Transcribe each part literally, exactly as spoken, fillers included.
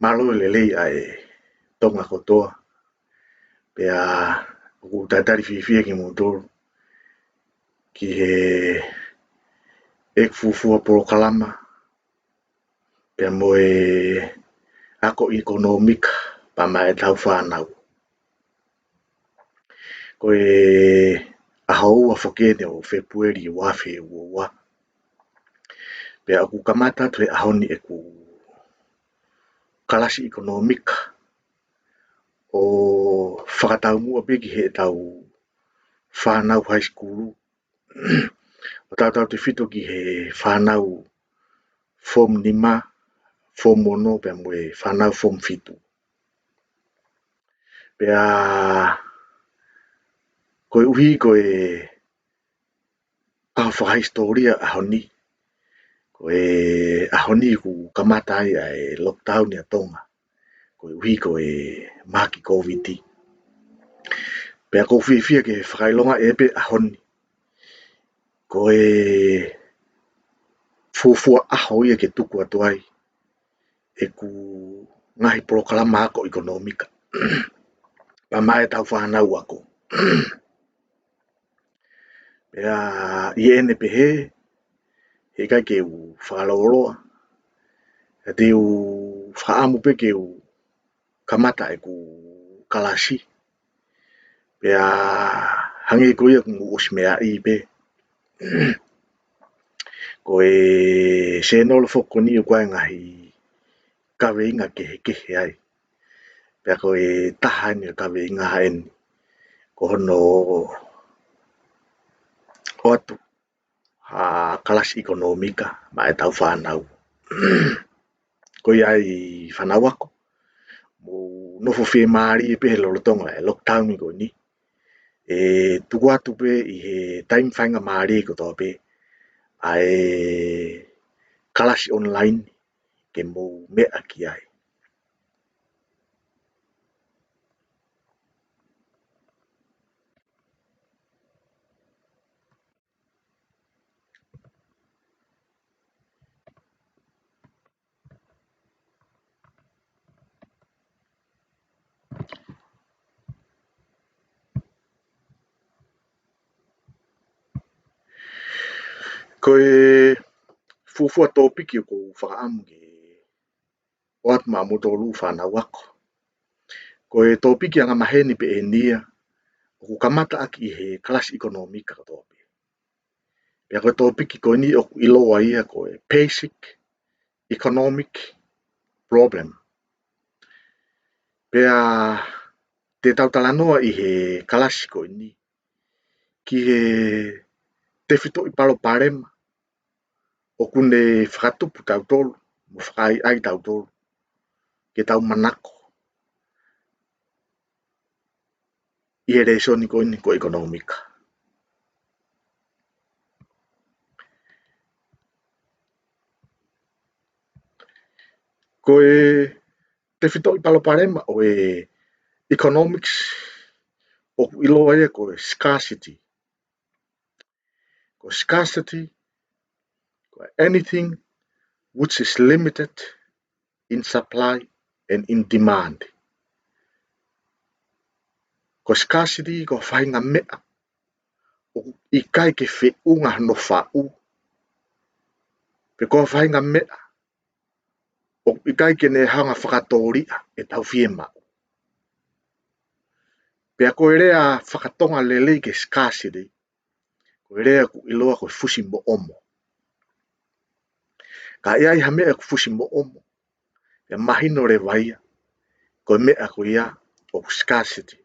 ʻAlo e lelei ʻa e Tonga kotoa. Pea ʻoku ou talitali fiefia kimoutolu ki heʻeku fuofua polokalama pea mo e ako ʻekonōmika pea maʻa ʻetau fānau. Ko e ʻaho ua foki eni ʻo Fēpueli ua afe ua ua. Pea ʻoku kamata atu he ʻaho ni ʻeku kalasi ʻekonōmika ʻo fakataumuʻa pē ki heʻetau fānau high school, ʻo tautautefito ki he fānau form nima, form ono, pea mo e fānau form fitu. Pea koeʻuhi ko e ʻaho fakahisitōlia ʻaho ni, ko e ʻaho ni ʻoku kamata ai ʻa e lockdown ʻa Tonga, koeʻuhi ko e mahaki Kōviti. Pea ʻoku ou fiefia ke fakaʻilongaʻi pē ʻaho ni ko e fuofua ʻaho ia ke tuku atu ai ʻeku ngaahi polokalama ako ʻekonōmika pea maʻa ʻetau fānau ako. Pea ʻi heʻene pehē, heʻikai ke u fakalōloa, ka te u fakaʻamu pē ke u kamata ʻeku kalasi. Pea hangē ko ia kuo u ʻosi meaʻi pē, ko e sēnolo foki ko eni ʻoku ʻi ai e ngaahi kaveinga kehekehe ai. Pea ko e taha eni ʻo e kaveinga eni, ko hono ʻoatu ha kalasi ʻekonōmika maʻa ʻetau fānau. Ko ia ai fānau ako, mou nofo fiemālie pē he lolotonga e lockdown ko eni. ʻE tuku atu pē ʻi he taimi faingamālie kotoa pē ʻa e kalasi online ke mou meʻa ki ai. Ko e fuofua tōpiki ʻoku ou fakaʻamu ke ʻoatu maʻamoutolu fānau ako, ko e tōpiki angamaheni pē eni ia ʻoku kamata ʻaki ʻi he kalasi ʻekonōmika kotoa pē. Pea ko e tōpiki ko eni ʻoku ʻiloa ia ko e basic economic problem. Pea te tau talanoa ʻi he kalasi ko eni ki he tefitoʻi palopalema ʻoku ne fakatupu tautolu mo fakaʻaiʻai tautolu ke tau manako ʻi he lēsoni ko eni ko e ʻekonōmika. Ko e tefitoʻi palopalema ʻo e economics ʻoku ʻiloa ia ko e scarcity. Ko e scarcity, ko e anything which is limited in supply and in demand. Ko e scarcity ko e faʻahinga meʻa ʻoku ʻikai ke feʻunga hono faʻu, pe ko e faʻahinga meʻa ʻoku ʻikai ke ne hanga fakatōliʻa ʻetau fiemaʻu. Pea ko e lea fakatonga lelei ki he scarcity, ko e lea ʻoku ʻiloa ko e fusimoʻomo. Ka ʻi ai ha meʻa ʻoku fusimoʻomo, pea mahino leva ia ko e meʻa ko ia ʻoku scarcity.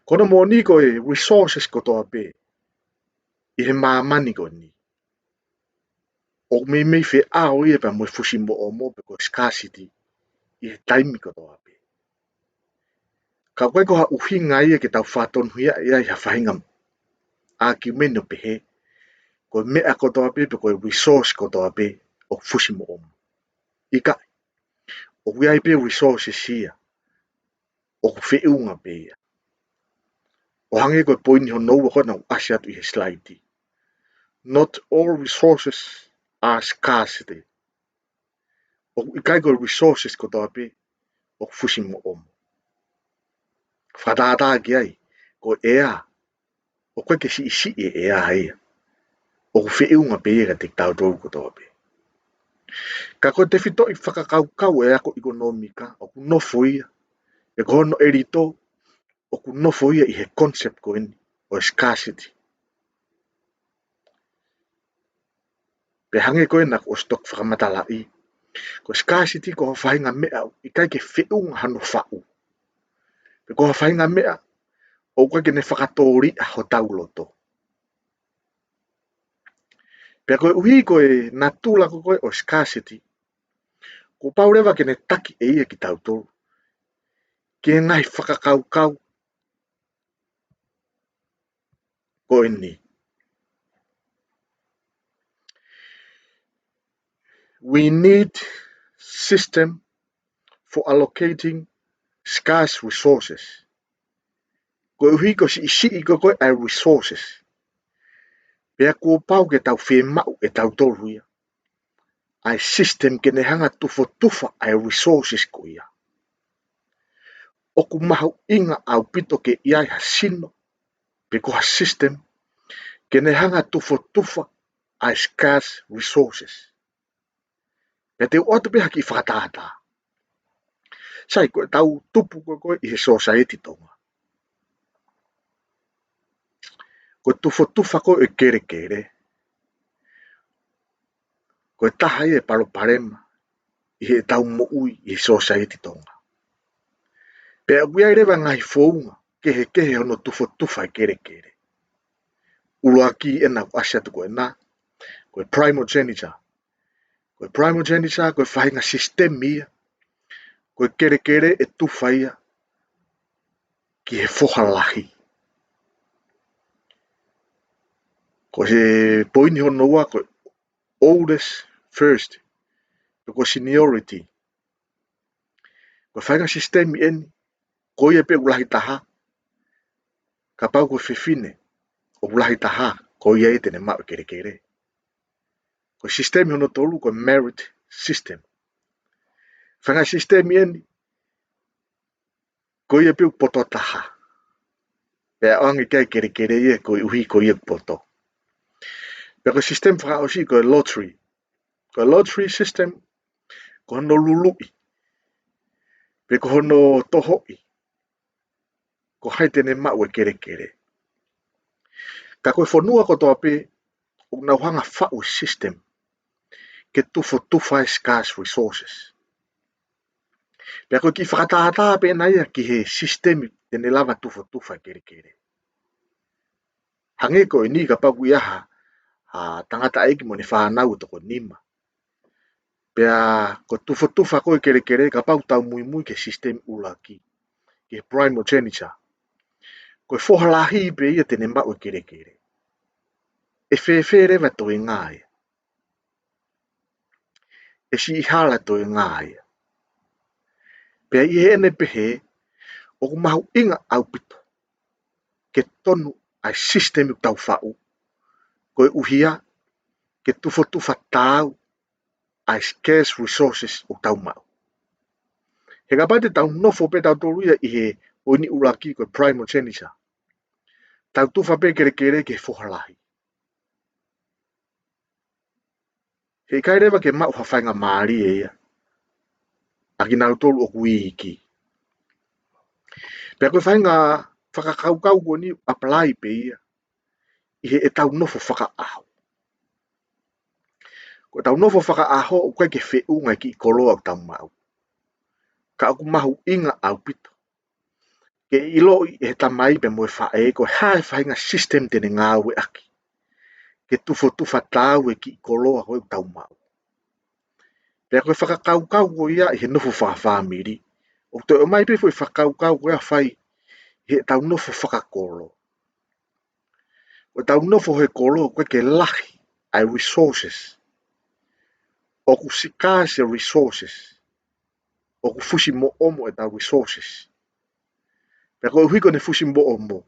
Ko hono moʻoni ko e resources kotoa pē ʻi he māmani ko eni ʻoku meimei feʻao ia pea mo e fusimoʻomo pe ko e scarcity ʻi he taimi kotoa pē. Ka ʻoku ʻikai ko ha ʻuhinga ia ke tau fakatonuhiaʻi ai ha faʻahinga ʻākiumeni ʻo pehē ko e meʻa kotoa pē pe ko e resource kotoa pē ʻoku fusimoʻomo. ʻIkai, ʻoku ʻi ai pē resources ia ʻoku feʻunga pē ia. ʻO hangē ko e poini hono ua ko ena ʻoku ʻasi atu ʻi he slide. Not all resources are scarcity. ʻoku ʻikai ko e resources kotoa pē ʻoku fusimoʻomo. Fakatātā ki ai, ko e ʻea, ʻoku ʻikai ke siʻisiʻi e ʻea ia. ʻOku feʻunga pē ia kiate kitautolu kotoa pē. Ka ko e tefitoʻi fakakaukau e ako ʻekonōmika, ʻoku nofo ia, ʻe ko hono ʻelito, ʻoku nofo ia ʻi he concept ko eni, ʻo e scarcity. Pea hangē ko ena kuo ʻosi toki fakamatalaʻi, ko e scarcity ko ha faʻahinga meʻa ʻikai ke feʻunga hano faʻu. Pe ko ha faʻahinga meʻa ʻoku ʻikai ke ne fakatōliʻa hotau loto. Pea koeʻuhi ko e natula ko ē ʻo e scarcity, kuo pau leva ke ne taki ʻe ia kitautolu ki he ngaahi fakakaukau ko eni. We need system for allocating scarce resources. Koeʻuhi ko e siʻisiʻi ko ē ʻa e resources, pea kuo pau ke tau fiemaʻu ʻe tautolu ia ʻa e system ke ne hanga tufotufa ʻa e resources ko ia. ʻOku mahuʻinga ʻaupito ke ʻi ai ha sino, pe ko ha system, ke ne hanga tufotufa ʻa e scarce resources. Pea te u ʻoatu pē ha kiʻi fakatātā. Sai, ko ʻetau tupu ko ē ko ē ʻi he society Tonga, ko e tufotufa ko ē e kelekele, ko e taha ia e palopalema ʻi heʻetau moʻui ʻi he society Tonga. Pea ʻoku ʻi ai leva ngaahi founga kehekehe hono tufotufa e kelekele. ʻUluaki ena kuo ʻasi atu ko ena, ko e primogeniture. Ko e primogeniture, ko e faʻahinga sisitemi ia, ko e kelekele ʻe tufa ia ki he foha lahi. Ko e poini hono ua, ko e oldest first, pe ko e seniority. Ko e faʻahinga sisitemi eni, ko ia pē ʻoku lahi taha, kapau ko e fefine ʻoku lahi taha, ko ia ia te ne maʻu e kelekele. Ko e sisitemi hono tolu, ko e merit system. Faʻahinga sisitemi eni, ko ia pē ʻoku poto taha, pea ʻoange ki ai e kelekele ia koeʻuhi ko ia ʻoku poto. Pea ko e sisitemi fakaʻosi ko e lottery. Ko e lottery system, ko hono luluʻi, pe ko hono tohoʻi ko hai te ne maʻu e kelekele. Ka ko e fonua kotoa pē ʻoku nau hanga faʻu e system ke tufotufa e scarce resources. Pea ko e kiʻi fakatātā pē ena ia ki he sisitemi te ne lava tufotufa e kelekele. Hangē ko eni, kapau ʻoku ʻi ai ha, ha tangataʻeiki mo ʻene fānau ʻe toko nima, pea ko e tufotufa ko ē e kelekele, kapau ʻoku tau muimui ki he sisitemi ʻuluaki, ki he primogeniture, ko e foha lahi pē ia te ne maʻu e kelekele. ʻE fēfē leva e toenga ia? ʻE siʻi hala e toenga ia. Pea ʻi heʻene pehē, ʻoku mahuʻinga ʻaupito ke tonu ʻa e sisitemi ʻoku tau faʻu, koeʻuhi ia ke tufotufa taau ʻa e scarce resources ʻoku tau maʻu. He kapau te tau nofo pē tautolu ia ʻi he poini ʻuluaki, ko e primogeniture, tau tufa pē e kelekele ki he foha lahi, heʻikai leva ke maʻu ha faingamālie ia ʻa kinautolu ʻoku iiki. Pea ko e faʻahinga fakakaukau ko eni ʻoku apply pē ia ʻi heʻetau nofo fakaʻaho. Ko ʻetau nofo fakaʻaho ʻoku ʻikai ke feʻunga e kiʻi koloa ʻoku tau maʻu, ka ʻoku mahuʻinga ʻaupito ke ʻiloʻi ʻe he tamai pea mo e faʻē ko e hā e faʻahinga sisitemi te ne ngāueʻaki ke tufotufa taau e kiʻi koloa ko ē ʻoku tau maʻu. Pea ko e fakakaukau ko ia ʻi he nofo fakafāmili, ʻoku toe ʻomai pē foʻi fakakaukau ko ia ʻoku fai ʻi heʻetau nofo fakakolo. Ko ʻetau nofo he kolo ʻoku ʻikai ke lahi ʻa e resources. ʻOku scarce e resources. ʻOku fusimoʻomo ʻetau resources. Pea koeʻuhi ko ʻene fusimoʻomo,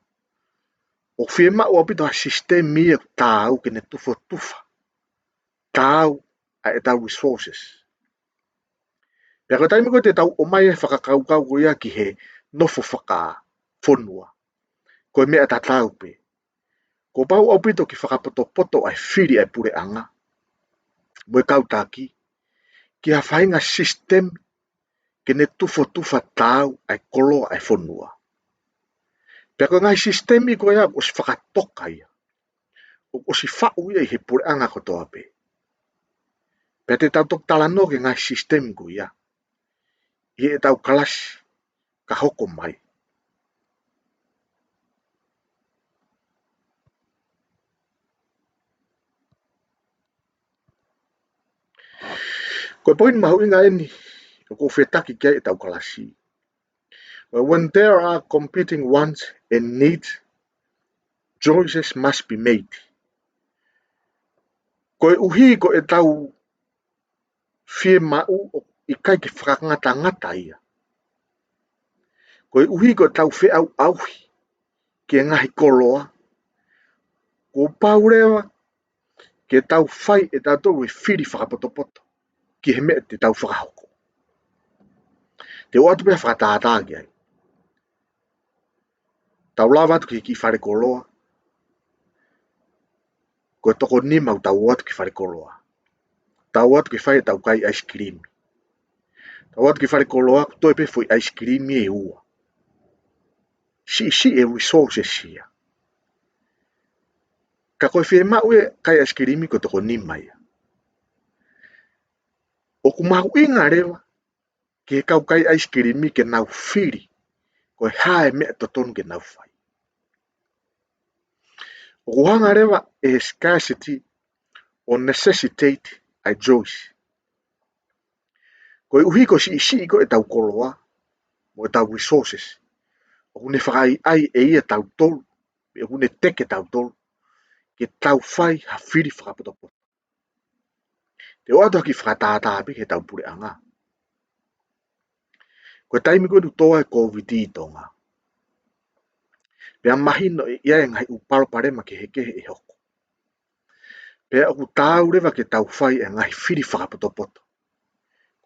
ʻoku fiemaʻu ʻaupito ha sisitemi ia ʻoku taau ke ne tufotufa taau ʻa ʻetau resources. Pea ko e taimi ko ē te tau ʻomai e fakakaukau ko ia ki he nofo fakafonua, ko e meʻa tatau pē. Kuo pau ʻaupito ke fakapotopoto ʻa e fili ʻa e puleʻanga mo e kau taki ki ha faʻahinga sisitemi ke ne tufotufa taau ʻa e koloa ʻa e fonua. Pea ko e ngaahi sisitemi ko ia ʻoku ʻosi fakatoka ia, ʻoku ʻosi faʻu ia ʻi he puleʻanga kotoa pē. Pea te tau toki talanoa ki he ngaahi sisitemi ko ia ʻi heʻetau kalasi ka hoko mai. Ko e poini mahuʻinga eni ʻoku ou fetaki ki ai ʻetau kalasi. Well, when there are competing wants and needs, choices must be made. Koeʻuhi ko ʻetau fiemaʻu ʻoku ʻikai ke fakangatangata ia, koeʻuhi ko ʻetau feʻauʻauhi ki he ngaahi koloa, kuo pau leva ke tau fai ʻe tautolu e fili fakapotopoto ki he meʻa te tau fakahoko. Te u ʻoatu pē ha fakatātā ki ai. Tau lava atu ki he kiʻi fale koloa, ko e toko nima ʻoku tau ō atu ki he fale koloa. Tau ō atu ke fai ʻetau kai ʻaisikilimi. Tau ō atu ki he fale koloa, kuo toe pē foʻi ʻaisikilimi ʻe ua. Siʻisiʻi e resources ia. Ka ko e fiemaʻu e kai ʻaisikilimi ko e toko nima ia. ʻOku mahuʻinga leva ki he kau kai ʻaisikilimi ke nau fili ko e hā e meʻa totonu ke nau fai. ʻOku hanga leva ʻe he scarcity ʻo necessitate ʻa e choice. Koeʻuhi ko e siʻisiʻi ko ē ʻetau koloa mo ʻetau resources, ʻoku ne fakaʻaiʻai ʻe ia tautolu, pe ʻoku ne teke tautolu ke tau fai ha fili fakapotopoto. Te u ʻoatu ha kiʻi fakatātā pē ki heʻetau puleʻanga. Ko e taimi ko ē ʻoku tō ai e Kōviti ʻi Tonga, pea mahino ʻe ʻi ai e ngaahi ʻū palopalema kehekehe ʻe hoko. Pea ʻoku taau leva ke tau fai e ngaahi fili fakapotopoto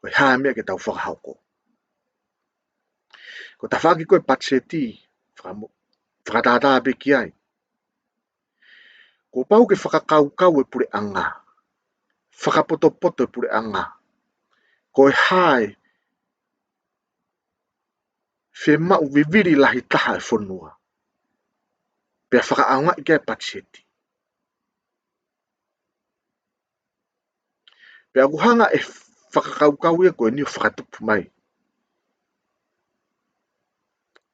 ko e hā e meʻa ke tau fakahoko. Ko e tafaʻaki ko ē patiseti, fakamo-, fakatātā pē ki ai. Kuo pau ke fakakaukau e puleʻanga, fakapotopoto e puleʻanga ko e hā e fiemaʻu vivili lahi taha e fonua, pea fakaʻaongaʻi ki ai e patiseti. Pea ʻoku hanga e fakakaukau ia ko eni ʻo fakatupu mai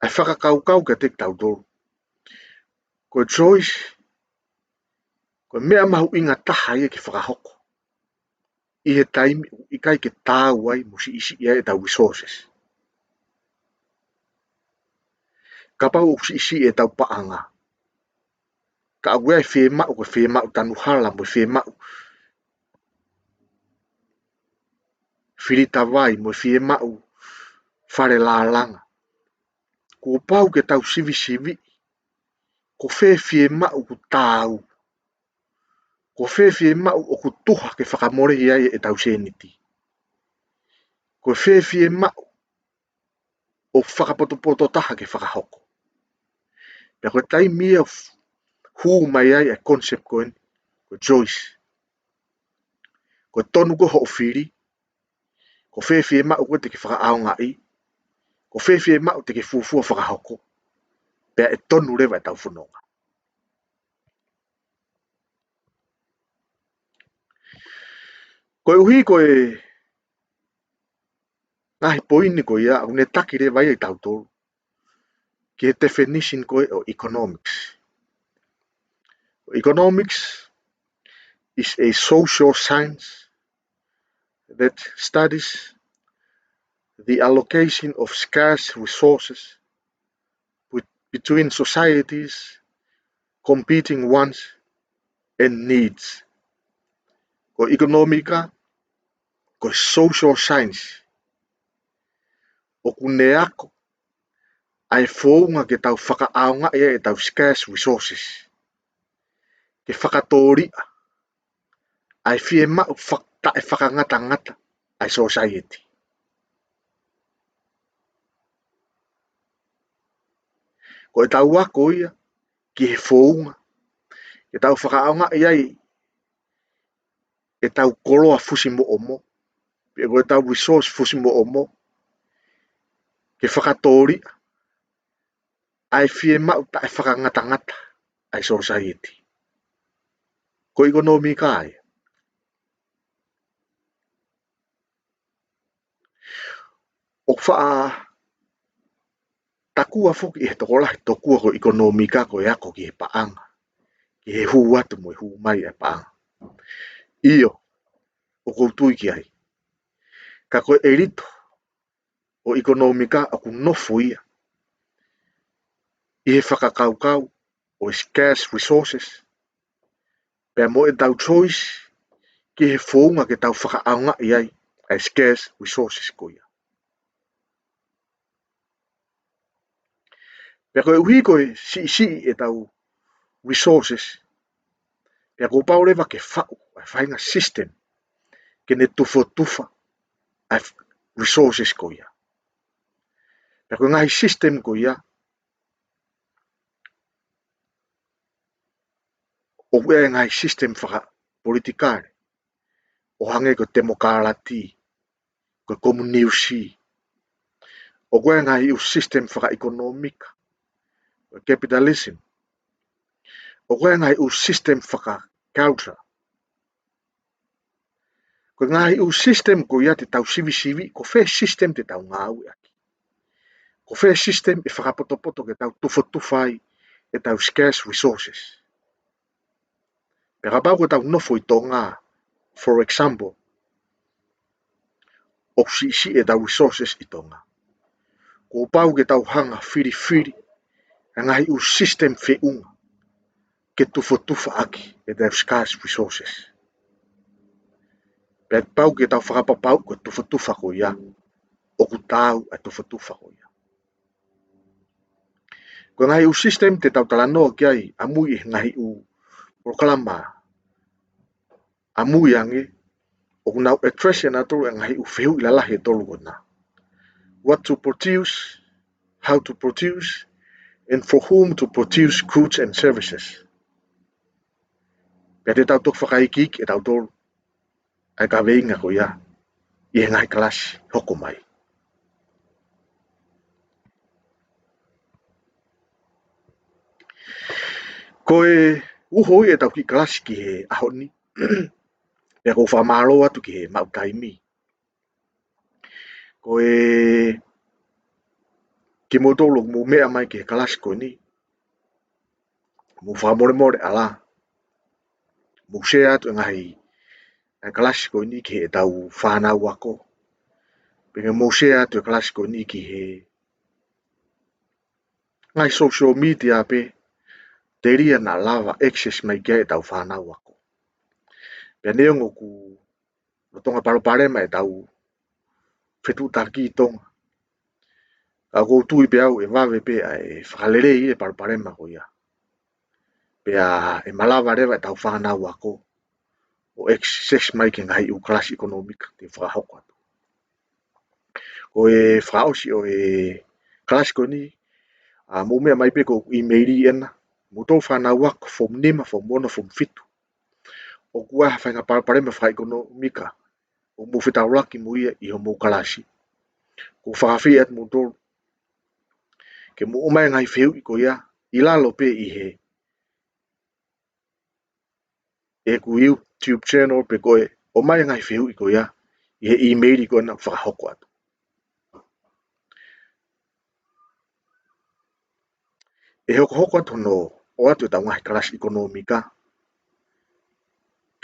ʻa e fakakaukau kiate kitautolu ko e choice, ko e meʻa mahuʻinga taha ia ke fakahoko ʻi he taimi ʻoku ʻikai ke taau ai mo siʻisiʻi ai ʻetau resources. Kapau ʻoku siʻisiʻi ʻetau paʻanga, ka ʻoku ʻi ai e fiemaʻu, ko e fiemaʻu tanu hala mo e fiemaʻu filita vai mo e fiemaʻu fale lālanga, kuo pau ke tau sivisiviʻi ko fē fiemaʻu ʻoku taau, ko fē fiemaʻu ʻoku tuha ke fakamole ai ʻetau sēniti, ko fē fiemaʻu ʻoku fakapotopoto taha ke fakahoko. Pea ko e taimi ia ʻoku hū mai ai e concept ko eni, ko e choice. Ko e tonu ko ē hoʻo fili, ko fē fiemaʻu ko ē te ke fakaʻaongaʻi, ko fē fiemaʻu te ke fuofua fakahoko, pea ʻe tonu leva ʻetau fononga. Koeʻuhi ko e ngaahi poini ko ia ʻoku ne taki leva ia ʻa kitautolu ki he definition ko ē ʻo economics. Economics is a social science that studies the allocation of scarce resources with, between societies' competing wants and needs. Ko e ʻekonōmika, ko e social science ʻoku ne ako ʻa e founga ke tau fakaʻaongaʻi ai ʻetau scarce resources, ke fakatōliʻa ʻa e fiemaʻu fak-, taʻefakangatangata ʻa e society. Ko ʻetau ako ia ki he founga ke tau fakaʻaongaʻi ai ʻetau koloa fusimoʻomo, pe ko ʻetau resource fusimoʻomo, ke fakatōliʻa ʻa e fiemaʻu taʻefakangatangata ʻa e society. Ko e ʻekonōmika ia. ʻOku faʻa takua foki ʻe he tokolahi tokua ko e ʻekonōmika ko e ako ki he paʻanga, ki he hū atu mo e hū mai ʻa e paʻanga. ʻIo, ʻoku ou tui ki ai. Ka ko e ʻelito ʻo e ʻekonōmika ʻoku nofo ia ʻi he fakakaukau ʻo e scarce resources, pea mo ʻetau choice ki he founga ke tau fakaʻaongaʻi ai ʻa e scarce resources ko ia. Pea koeʻuhi ko e siʻisiʻi ʻetau resources, pea kuo pau leva ke faʻu ʻa e faʻahinga system ke ne tufotufa ʻa e resources ko ia. Pea ko e ngaahi system ko ia, ʻoku ʻi ai e ngaahi system fakapolitikale, ʻo hangē ko e temokalati, ko e komuniusi. ʻOku ʻi ai e ngaahi ʻū system fakaʻekonōmika, ko e capitalism. ʻOku ʻi ai e ngaahi ʻū system fakaculture. Ko e ngaahi ʻū system ko ia te tau sivisiviʻi, ko fē system te tau ngāueʻaki. Ko fē system ʻe fakapotopoto ke tau tufotufa ai ʻetau scarce resources. Pea kapau ko ʻetau nofo ʻi Tonga, for example, ʻoku siʻisiʻi ʻetau resources ʻi Tonga, kuo pau ke tau hanga ʻo filifili ʻa e ngaahi ʻū system feʻunga ke tufotufa ʻaki ʻetau scarce resources. Pea pau ke tau fakapapauʻi ko e tufotufa ko ia ʻoku taau ʻa e tufotufa ko ia. Ko e ngaahi ʻū system te tau talanoa ki ai ʻamui ʻi he ngaahi ʻū polokalama ʻamui ange, ʻoku nau address ʻe nautolu e ngaahi ʻū fehuʻi lalahi ʻe tolu ko ena. What to produce, how to produce, and for whom to produce goods and services. Pea te tau toki fakaikiiki ʻe tautolu ʻa e kaveinga ko ia ʻi he ngaahi kalasi hoko mai. Ko e uho ia ʻetau kiʻi kalasi ki he ʻaho ni, pea ʻoku ou fakamālō atu ki he maʻu taimi. Ko e kimoutolu ʻoku mou meʻa mai ki he kalasi ko eni, mou fakamolemole ʻalā, mou share atu e ngaahi, e kalasi ko eni ki heʻetau fānau ako. Pe ke mou share atu e kalasi ko eni ki he ngaahi social media pē, telia naʻa lava access mai ki ai ʻetau fānau ako. Pea neongo ʻoku lolotonga palopalema ʻetau fetuʻutaki ʻi Tonga, ka ʻoku ou tui pē au ʻe vave pē ʻa e fakalelei e palopalema ko ia. Pea ʻe malava leva ʻetau fānau ako ʻo access mai ki he ngaahi ʻū kalasi ʻekonōmika te u fakahoko atu. Ko e fakaʻosi ʻo e kalasi ko eni, ʻa, mou meʻa mai pē ko e email ena, mou tau fānau ako form nima, form ono, form fitu. ʻOku ʻi ai ha faʻahinga palopalema fakaʻekonōmika ʻoku mou fetaulaki mo ia ʻi homou kalasi, ʻoku ou fakaafeʻi atu moutolu ke mou ʻomai e ngaahi fehuʻi ko ia ʻi lalo pē ʻi he ʻeku YouTube channel pe ko e ʻomai e ngaahi fehuʻi ko ia ʻi he email ko ena ʻoku fakahoko atu. ʻE hokohoko atu hono ʻoatu ʻetau ngaahi kalasi ʻekonōmika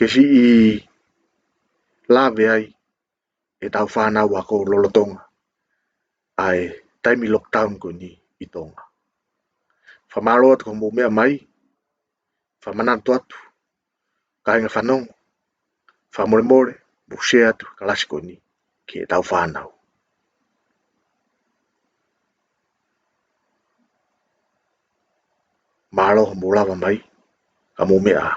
ke siʻi lave ai ʻetau fānau ako lolotonga ʻa e taimi lockdown ko eni ʻi Tonga. Fakamālō atu ko hoʻomou meʻa mai, fakamanatu atu, kāinga fanongo, fakamolemole, mou share atu e kalasi ko eni ki heʻetau fānau. Mālō hoʻomou lava mai, ka mou meʻa ā.